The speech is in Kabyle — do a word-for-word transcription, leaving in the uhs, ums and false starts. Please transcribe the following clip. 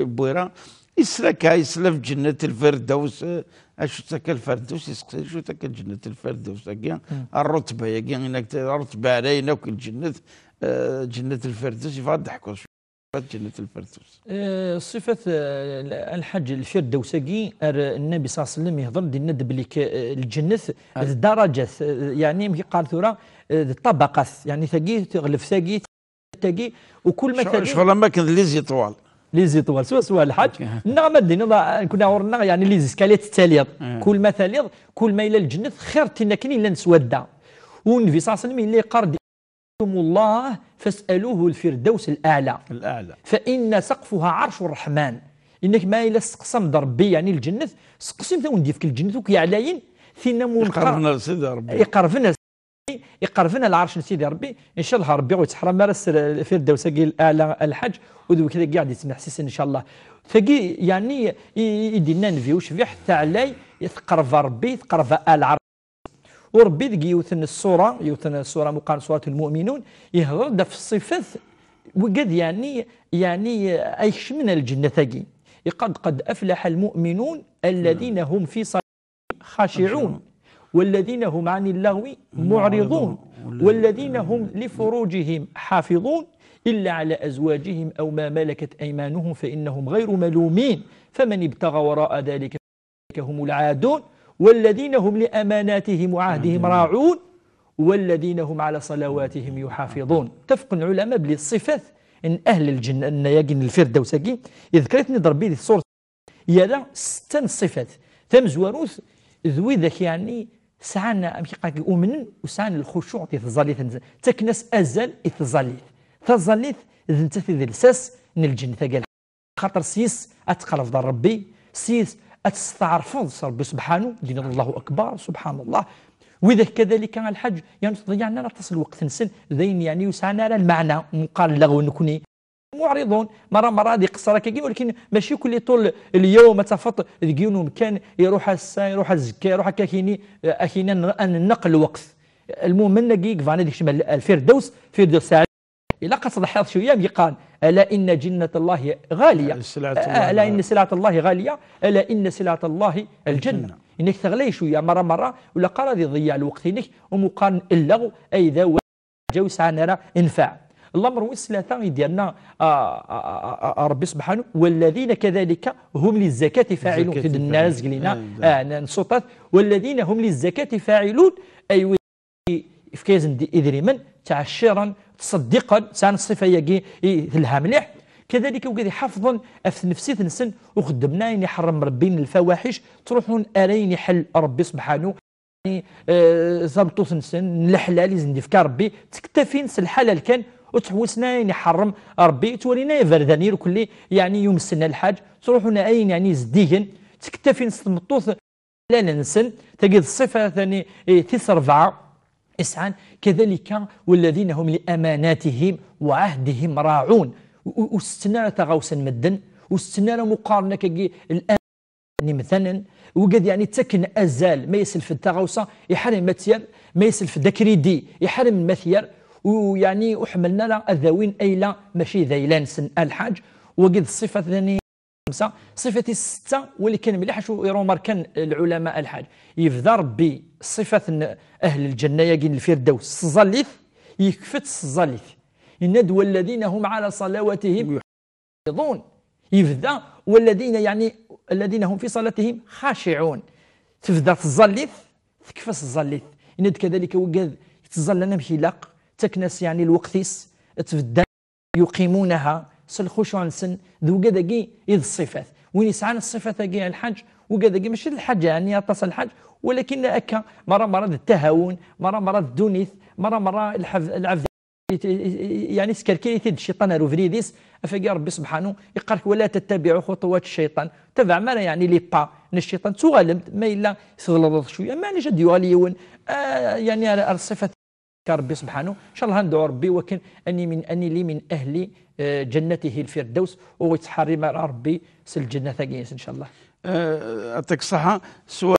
Bwira, islaka, isla f Ǧennet Lfirdews, eh, acu-tt akka Lfirdews, iseqsa acu-tt akka Ǧennet Lfirdews-agi, rrutba-agi, inak, rrutba ɛlayen akk lǧennet, eh, Ǧennet Lfirdews, yebɣa ad d-ḥkuḍ cwiṭ Ǧennet Lfirdews. Eh, ṣṣifat, eh, Lḥaǧ, Lfirdews-agi, ar Nnabi ṣalla Llahu ɛalayhi wa sallam ihḍer-d, yenna-d belli k-, eh, lǧennet d daraǧat, eh, yeɛni, amek yeqqar tura, eh, d ṭṭabaqat, yeɛni tagi teɣleb tagi, tagi, u kul ma tagi. Ccɣel am akken d les étoiles. Les étoiles, swaswa Lḥaǧ. Neɣ ma d-tiniḍ, ah, nekni ɣur-neɣ, yeɛni, les escaliers tettaliḍ. Kul ma taliḍ, kul ma yella lǧennet, xir n tin akken yellan swadda. U Nnbi ṣalla Llahu ɛalayhi wa sallam yella yeqqar-d, "Llah fas'aluhu lfirdaws al-a'la." Fa inna saqfuha arcu rreḥman. Inak ma yella testeqsam-d Rebbi, yeɛni lǧennet, seqsim-t ad wen-d-yefk lǧennet akk yeɛlayen, tin am iqerben ar Sidi Rebbi. Iqerben ar iqerben ar lɛerc n Sidi Rebbi, ncallah Rebbi ur yettḥram ara s Lfirdews-agi Lɛala, Lḥaǧ, u d wiked-agi i ɣ-d-yettneḥsisen, ncallah. Tagi, yeɛni, i, i, i d-yenna Nnbi ucbiḥ, taɛlay, teqreb ar Rebbi, teqreb ar lɛerc. U Rebbi deg yiwet n ṣṣura, yiwet n ṣṣura meqqar Ṣurat Lmu'minun, ihder-d ɣef ṣṣifat wigad, yeɛni, yeɛni, ay kecmen ar lǧennet-agi. Iqad, "Qad aflaḥa lmu'minun alladina hum fi خاشعون والذين هم عن اللغو معرضون والذين هم لفروجهم حافظون إلا على أزواجهم أو ما ملكت أيمانهم فإنهم غير ملومين فمن ابتغى وراء ذلك فأولئك هم العادون والذين هم لأماناتهم وعهدهم راعون والذين هم على صلواتهم يحافظون." Ttafqen lɛulama belli ṣṣifat n ahl lǧenna-agi n Lfirdews-agi, iḍker-iten-id Rebbi di ṣṣura yerra setta n ṣṣifat. Tamezwarut, d widak, yeɛni, sɛan, amek iqal, umnen u sɛan lxucuɛ di tẓallit-nsen. Ttaken-as azal i tẓallit. Taẓallit d nettat i d lsas n lǧennet-agi. Xaṭer s yis ad tqerrbeḍ ar Rebbi, s yis ad testeɛrfeḍ s Rebbi subḥanu, d-tiniḍ Allahu Akbar, subḥanallah. Widak kadalika, a Lḥaǧ, yeɛni ur ttḍeyyiɛen ara aṭas n lweqt-nsen, d ayen, yeɛni, ur sɛan ara lmeɛna, meqqar lɣew nekni. Muɛriḍun, merra, merra ad iqeṣṣer akkagi, walakin mačči kulli ṭul lyawm ad tafeḍ deg yiwen umkan, iruḥ ass-a, iruḥ azekka, iruḥ akka akini, eh, akini ad n-, ad nenneq lweqt. Lmumen-agi i yebɣan ad ikcem al-, Lfirdews, Firdews Saɛid, ilaq ad tḍeḥḥiḍ cwiya, am yeqqaren, "Ala inna jinnat Allahi ɣaliya." Silɛat Allahi ɣaliya. Ala inna silɛat Allahi ɣaliya, ala inna silɛat Allahi lǧenna. Lǧenna. Inek teɣlay cwiya, merra, merra, ur ilaq ara ad iḍeyyeɛ lweqt-inek, um uqqaren lleɣw, ayda, ur yesɛan ara nnfeɛ. Lamer wis tlata i d-yerna, a, a, a, a, a, Rebbi subḥanu, "Walladina kadalika hum lizzakati faɛilun." Zzakati faɛilun. Azgel-ina, ah, n, n Suṭat, "Walladina hum lizzakati faɛilun", ay wid ifka-yasen-d idrimen, ttɛecciren, ttṣeddiqen, sɛan ṣṣifa-yagi i telha mliḥ. Kadalika wigad iḥafḍen ɣef tnefsit-nsen, ur xeddmen ayen iḥerrem Rebbi n lfawaḥic, ttruḥun ar ayen iḥell Rebbi subḥanu. Eh, tameṭṭut-nsen n leḥlal i sen-d-ifka Rebbi, ttkettafin s lḥalal kan, ur ttḥewwisen ayen iḥerrem Rebbi, ttwalin ay aberdan irkelli, yeɛni yumsen a Lḥaǧ, ttruḥun ayen yeɛni zeddigen, ttkettafin s tmeṭṭut lḥlal-nsen, tagi d ṣṣifa tani, eh, tis rebɛa i sɛan, kadalika, "Walladina hum li amanatihim wa ɛahdihim raɛun." U, u, ur setten ara taɣawsa n medden, ur setten ara muqaren akkagi n imdanen, wigad yeɛni ttaken azal, ma yeslef-d taɣawsa, iḥrem ma tt-yerr, ma yeslef-d akridi, iḥrem ma t-yerr, u yeɛni ur ḥemmlen ara ad awin ayla mačči d ayla-nsen a Lḥaǧ. Wagi d ṣṣifat-nni xemsa, ṣṣifat-is setta, wali kan mliḥ acu irumarkan lɛulama a Lḥaǧ. Yebda Rebbi ṣṣifat n ahl lǧenna-yagi n Lfirdews s tẓallit, yekfa-tt s tẓallit. Yenna-d: "Walladina hum ɛala ṣalawatihim yuḥafiḍun." Yebda, walladina, yeɛni, alladina hum fi ṣalatihim xaciɛun. Tebda tẓallit, tekfa s tẓallit. Yenna-d kadalika wigad yettẓallan amek ilaq, ttaken-as, yeɛni, lweqt-is, tbeddan, yuqimunaha, s lxucuɛ-nsen, d wigad-agi i d ṣṣifat. Win yesɛan ṣṣifat-agi a Lḥaǧ, wigad-agi mačči d lḥaǧa, yeɛni, aṭas a Lḥaǧ, walakin akka, merra, merra d ttahawun, merra, merra d ddunit, merra, merra lḥeb-, lɛebd yeɛni, yeskerkir-it-id cciṭan ar ubrid-is, afagi Rebbi subḥanu, iqqar-k: "Wala tattabiɛu xuṭuwat cciṭan." Tabaɛem ara, yeɛni, les pas n cciṭan, tuɣalem-d, ma yella tɣelḍeḍ cwiya, maɛlic ad d-yuɣal yiwen, ah, yeɛni, ar, ar ṣṣifat Rebbi subḥanu. Ncallah ad nedɛu Rebbi wakken ad nili min, ad nili min ahli, eh, jannatihi lfirdaws, ur yettḥerrim ara Rebbi s lǧennat-agi-ines, ncallah. Eh, aṭik ṣṣeḥḥa, s